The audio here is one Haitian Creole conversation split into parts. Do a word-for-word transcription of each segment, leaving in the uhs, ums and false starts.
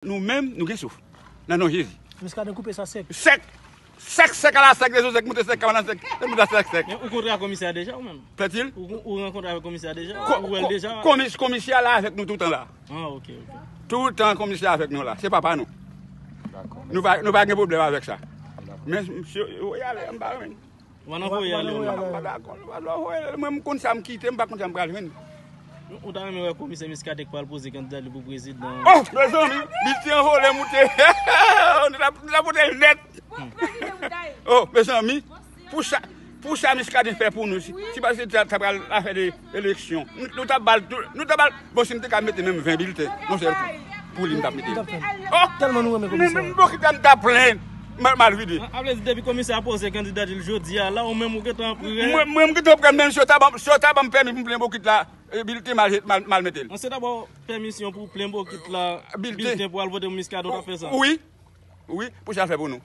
Nou menm, nou gen souf. Nan non Jezi. Muscadin koupe sa sèk. Sèk! Sèk, sèk, ala sèk, de sèk, moute sèk, kabana sèk, moute sèk, sèk. Men ou kontre ak komisè a deja ou menm? Fètil? Ou, ou rankontre avèk komisè a deja? Ko-, ou wè l ko-, deja? Komis-, komisè a la avèk nou toutan la. Ah, ok, ok. Toutan komisè a avèk nou la. Se papa nou. Dakò. Nou pa, nou pa gen pwoblèm avèk sa. Dakò. Men, msye, yo, y ale, m pa renmen. Ou pa nan voye ale, ou menm? M pa dakò, m pa dakò voye ale. Mwen, m konn sa m kite, m pa konn sa m pral jwenn. Ou ta renmen wè komisè Muscadin k pral poze kandida li pou prezidan? Oh, mezanmi, li te anvole moute. Nou ta, nou ta pote l nèt. Oh, mezanmi, pou sa, pou sa Muscadin fè pou nou, si, si pa se ta, ta pral afè de eleksyon. Nou, nou ta bal, nou, nou ta bal, bon, si m te ka mete menm ven bilten, yon sèl kou, pou li m t ap mete. Li t ap fè l. Oh, tèlman nou renmen komisè. Menm bokit la m ta plen, mal, mal vide. A, a vle di depi komisè a poze kandidati l jodi a la, ou menm ou gentan prè? Mwen, mwen m gentan prè, menm si yo ta ban, si yo ta ban m pèmi pou m plen bokit la, e, bilten mal, mal, mal mete l. An se dabò pèmisyon pou plen bokit la, bilten pou al vote pou Muscadin, w t ap fè sa? Wi, wi, pou sa l fè pou nou.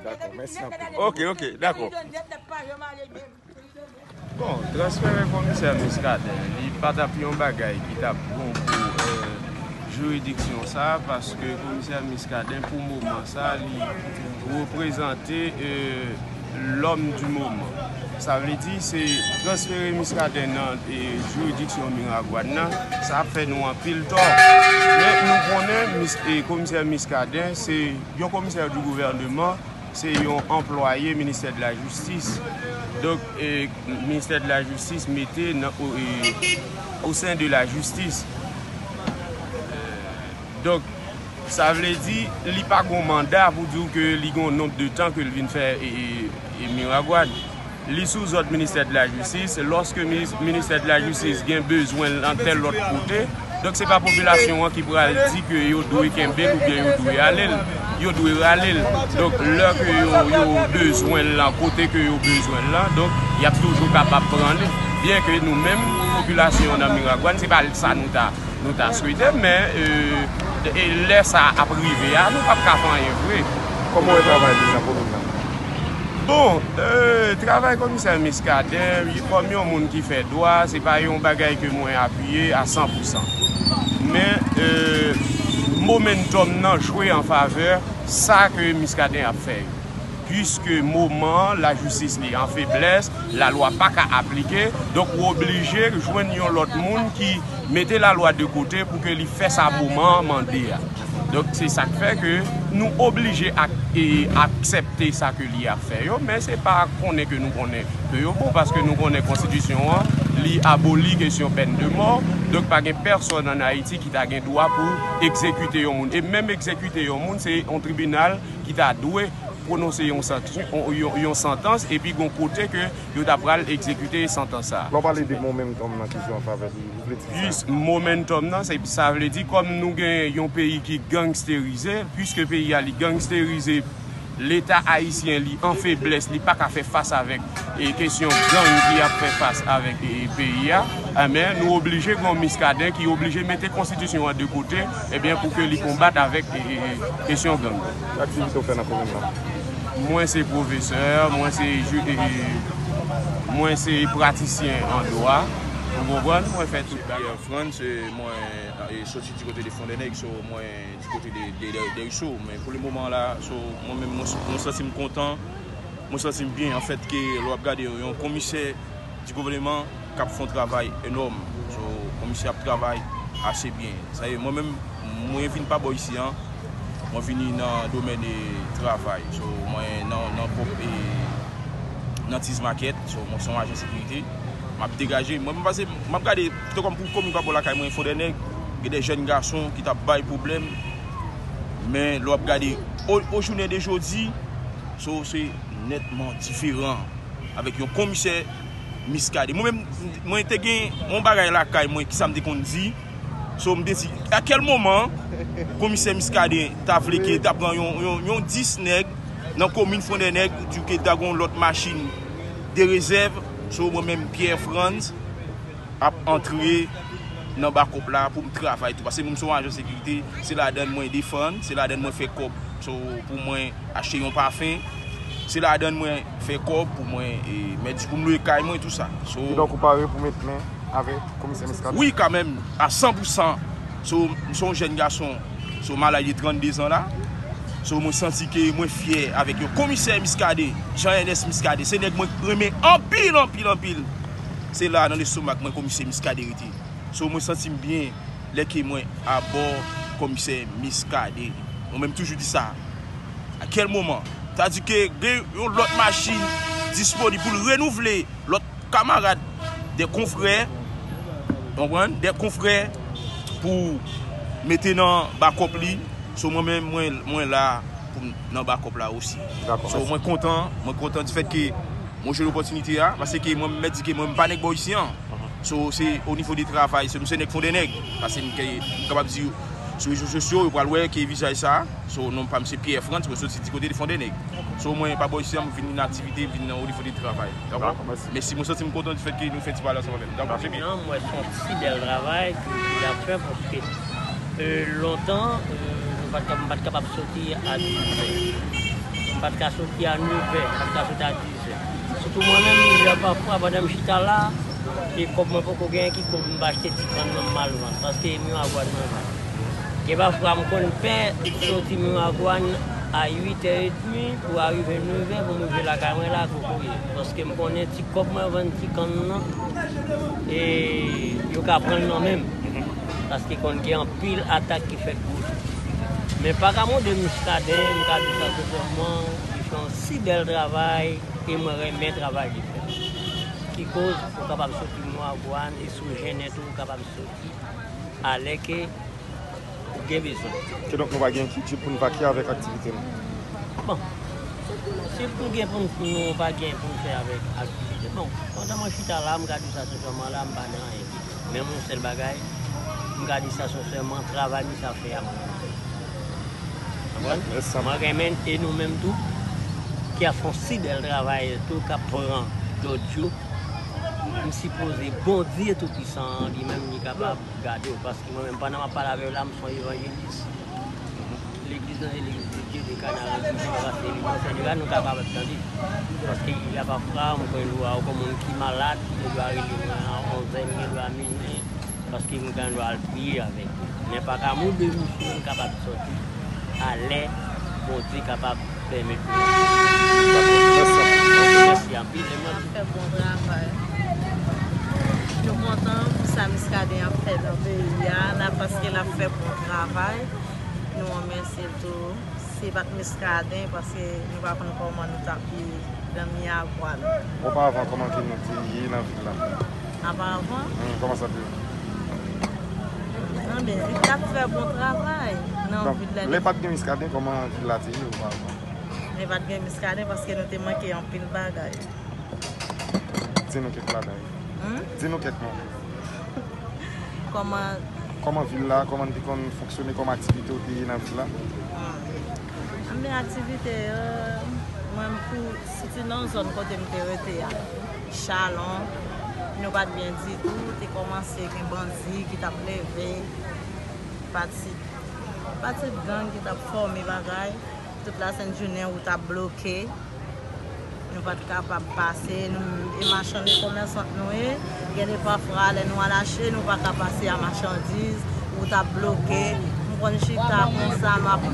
Dakò, mèsi anpil. Ok, ok, dakò. Bon, transfere komisè Muscadin, li pa t ap yon bagay ki t ap bon pou, eh, jiridiksyon sa a, paske komisè Muscadin, pou moman sa a, li reprezante, eh, l'homme du moment. Sa vle di, se transfere Muscadin nan, eh, jiridiksyon Miragwàn nan, sa ap fè nou anpil tò. Men nou konnen, mis-, eh, komisè Muscadin, se yon komisè du gouvernement, se yon anplwaye ministè de la jistis. Donk, eh, ministè de la jistis mete nan, o, eh, au sein de la justice. Donk, sa vle di, li pa gon manda pou di w ke li gon nonb de tan ke l vin fè, eh, eh, eh, Miragwàn. Li sou zòd ministè de la jistis. Lòske minis-, ministè de la jistis gen bezwen l nan tèl lòt kote, donk se pa popilasyon an ki pral di ke yo dwe kenbe l oubyen yo dwe ale l. Yo dwe rale l. Donk, lè ke yo, yo bezwen l lan, kote ke yo bezwen l lan, donk, y ap toujou kapab pran li. Byen ke nou menm, popilasyon an nan Miragwàn, se pa sa nou ta, nou ta swete, men, e, e lè sa ap rive a, nou p ap ka fè anyen vre. Kòman w wè travay li nan komin nan? Bon, e, travay komisè Muscadin, kòm yon moun ki fè dwa, se pa yon bagay ke mwen apiye a san pou san. Men, e, momentum nan jwe an favè sa ke Muscadin ap fè yo. Puiske moman an, lajistis li an feblès, lalwa pa ka aplike, donk ou oblije jwenn yon lòt moun ki mete lalwa de kote pou ke li fè sa moman an mande a. Donk, se sa k fè ke nou oblije ak-, e, aksepte sa ke li ap fè yo, men se pa konnen ke nou konnen ke yo bon, paske nou konnen konstitisyon an, li aboli kesyon pèn de mò, donk pa gen pèsonn ann Ayiti ki ta gen dwa pou egzekite yon moun. E menm egzekite yon moun, se yon tribinal ki ta dwe pwononse yon sanksyon, yon, yon, yon santans, epi gon kote ke yo ta pral egzekite santans sa a. Lè w pale de momentum nan ki jwe an favè li, ou vle di ki sa? Jis momentum nan, se, sa vle di kòm nou gen yon peyi ki gangsterize, puiske peyi a li gangsterize, Leta ayisyen li an feblès, li pa ka fè fas avèk, e, kesyon gang ki ap fè fas avèk, e, peyi a. Enben, nou oblije gen yon Muscadin ki oblije mete konstitisyon an de kote, ebyen, pou ke li konbat avèk, e, e, e, kesyon gang. Ki aktivite w fè nan komin nan? Mwen se pwofesè, mwen se ju-, e, e, mwen se pratisyen an dwa. Ou konprann? Mwen fè tout bagay. Frantz, e, mwen, e, soti di kote de Fondènèg, so mwen di kote de, de, de, de Riso. Men pou le moman la, so, mwen menm, mwen, mwen santi m kontan, mwen santi m byen, anfèt, ke lè w ap gade yon, yon komisè di gouvènman k ap fè yon travay enòm. So, komisè ap travay ase byen. Sa e, mwen menm, mwen vin pa bò isi an, mwen vini nan domèn, e, travay. So, mwen nan, nan pwòp, e, nan Tiz Market, so, mwen se yon ajan sekirite. M ap degaje. Mwen, mwen pase, m ap gade, pito kòm pou komin pa bò lakay mwen, Fondènèg, gen de jèn gason ki t ap bay pwoblèm. Men, lè w ap gade, o, o jounen de jodi, so, se nètman diferan avèk yon komisè Muscadin. Mwen menm, mwen te gen yon bagay lakay mwen, ki sa m te konn di. So, m te di, a kèl moman komisè Muscadin ta vle ke ta pran yon, yon, yon dis nèg nan komin Fondènèg, di ke ta gon lòt machin de rezèv. So, mwen menm, Pierre Frantz, ap antre nan bakòp la pou m travay tou. Paske mwen, m se yon ajan sekirite, se ladann mwen defann, se ladann mwen fè kòb. So, pou mwen achte yon pafen, se ladann mwen fè kòb pou mwen, e, mèt di pou m lwe kay mwen, tou sa. So, kidonk, ou pare pou met men avèk komisè Muscadin? Wi, kanmenm, a san pou san. So, m se yon jèn gason, So, m al lage trannde zan la. So, mwen santi ke mwen fyè avèk yon komisè Muscadin, Jean Ernest Muscadin. Se nèg mwen renmen anpil, anpil, anpil. Se la, nan lestomak mwen, komisè Muscadin rete. So, mwen santi m byen lè ke mwen abò komisè Muscadin. Mwen menm toujou di sa. A kèl moman? Sa di ke gen yon lòt machin disponib pou l renouvle lòt kamarad, de konfrè, w konprann? De konfrè pou mete nan bakòp li. So, mwen menm, mwen, mwen la pou m nan bakòp la osi. Dakò, So, mèsi. mwen kontan, mwen kontan di fèt ke mwen jwenn opòtinite a, paske mwen mèt di ke mwen m pa nèg bò isi an. Mhm. So, se o nivo de travay, se m se nèg Fondènèg, paske m ke, m kapab di sou rezo sosyo, yo pral wè ke vizaj sa. So, non pa m se Pierre Frantz, mwen soti di kote de Fondènèg. So, mwen pa bò isi an, m vin nan aktivite, m vin nan o nivo de travay. Dakò? Dakò, mèsi. Mèsi, mwen santi m kontan di fèt ke nou fè ti pale ansanm avè m. Dakò, Dakò. se byen. Non, mwen se yon ti bèl travay ke y ap fè, paske, euh, lontan, euh, nou pa t ka, m pa t kapab soti a dis è. M pa t ka soti a nèf è, m pa t ka soti a dis è. Sitou mwen menm, gen pafwa, pandan m chita la, e kòb mwen poko genyen, ki kòb m pa achte ti kann nan m al vann, paske Miragwàn mwen vann. Gen pafwa m konn fè soti Miragwàn a uit è edmi pou arive nèf è pou m rive lakay mwen la kokoye. Paske m konnen ti kòb mwen vann ti kann nan, e yo ka pran l nan men m. Paske konn gen anpil atak ki fèt pou yo. Men pa ka mande Muscadin, m ka di sa sensèman, li fè yon si bèl travay, e mwen renmen travay li fè. Ki koz ou kapab soti Miragwàn, e si w jennen tou, ou kapab soti alè ke ou gen bezwen. Kidonk, nou pa gen enkyentyid pou n vakye avèk aktivite nou. Bon, si nou gen pou n, nou pa gen pou n fè avèk aktivite, bon, pandan mwen chita la, m ka di sa sensèman la, m pa nan anyen. Men yon sèl bagay, m ka di sa sensèman, travay misye ap fè a, mwen renmen. Konprann? Mèsi. Mwen renmen, e nou menm tou, ki ap fè yon si bèl travay tou, k ap pran lòt yo. M sipoze Bondye Toupisan an, li menm, li kapab gade w, paske mwen menm, pandan m ap pale avè w la, m se yon evanjelis. Legliz nan se legliz de Dye, de Kanaran, di Jewova se li konsène la, nou kapab tande. Paske y a pafwa, mwen gen dwa, ou konn moun ki malad, ki gen dwa rele mwen a onz è, m gen dwa a minui, paske m gen dwa al priye avèk li. Men pa ka moun de misye, m kapab soti a lè Bondye kapab pèmèt mwen. Mèsi anpil, e mwen tou. Fè bon travay. Nou kontan pou sa Muscadin ap fè nan peyi a, n ap paske l ap fè bon travay. Nou renmèsye l tou. Si pa t Muscadin, paske nou pa konn kòman nou t ap ye nan Miragwàn. Oparavan, kòman ke nou te ye nan vil la? Oparavan? Hmm, kòman sa te ye? Anben, li t ap fè bon travay nan vil la. Donk, lè pa t gen Muscadin, kòman vil la te ye oparavan? Lè pa t gen Muscadin, paske nou te manke anpil bagay. Di nou kèk ladan yo. Hmm? Di nou kèk non. Kòman Kòman vil la, kòman n te konn fonksyone, kòman aktivite w te ye nan vil la? Hmm. Anben, aktivite yo, mwen, pou siti nan zòn kote m te rete a, Chalon, nou pa t byen ditou, te kòmanse gen bandi ki t ap leve, pa t si, pa t si gang ki t ap fòme bagay. Tout lasent jounen, wout ap bloke. Nou pa t kapab pase. Nou, e machann, e komèsant nou ye. Gen de pafwa, lè nou al achte, nou pa ka pase a machandiz. Wout ap bloke. M konn chita konsa, m ap,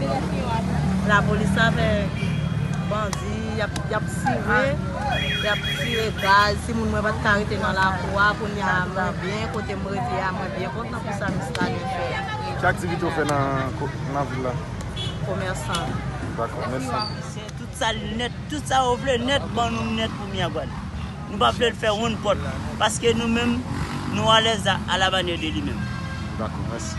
lapolis avèk bandi, y ap, y ap tire, y ap tire gaz. Timoun mwen pa t ka rete nan lakou a, kounye a mwen byen, kote m rete a, mwen byen kontan pou sa Muscadin fè. Ki aktivite w fè nan ko-, nan vil la? Komèsan. Dakò, mèsi. Se tout sa l nèt, tout sa yo vle nèt, ban nou nèt pou Miragwàn. Nou pa vle l fè wonn pòt, paske nou menm, nou alèz a, à la manière de lui-même. Dakò, mèsi.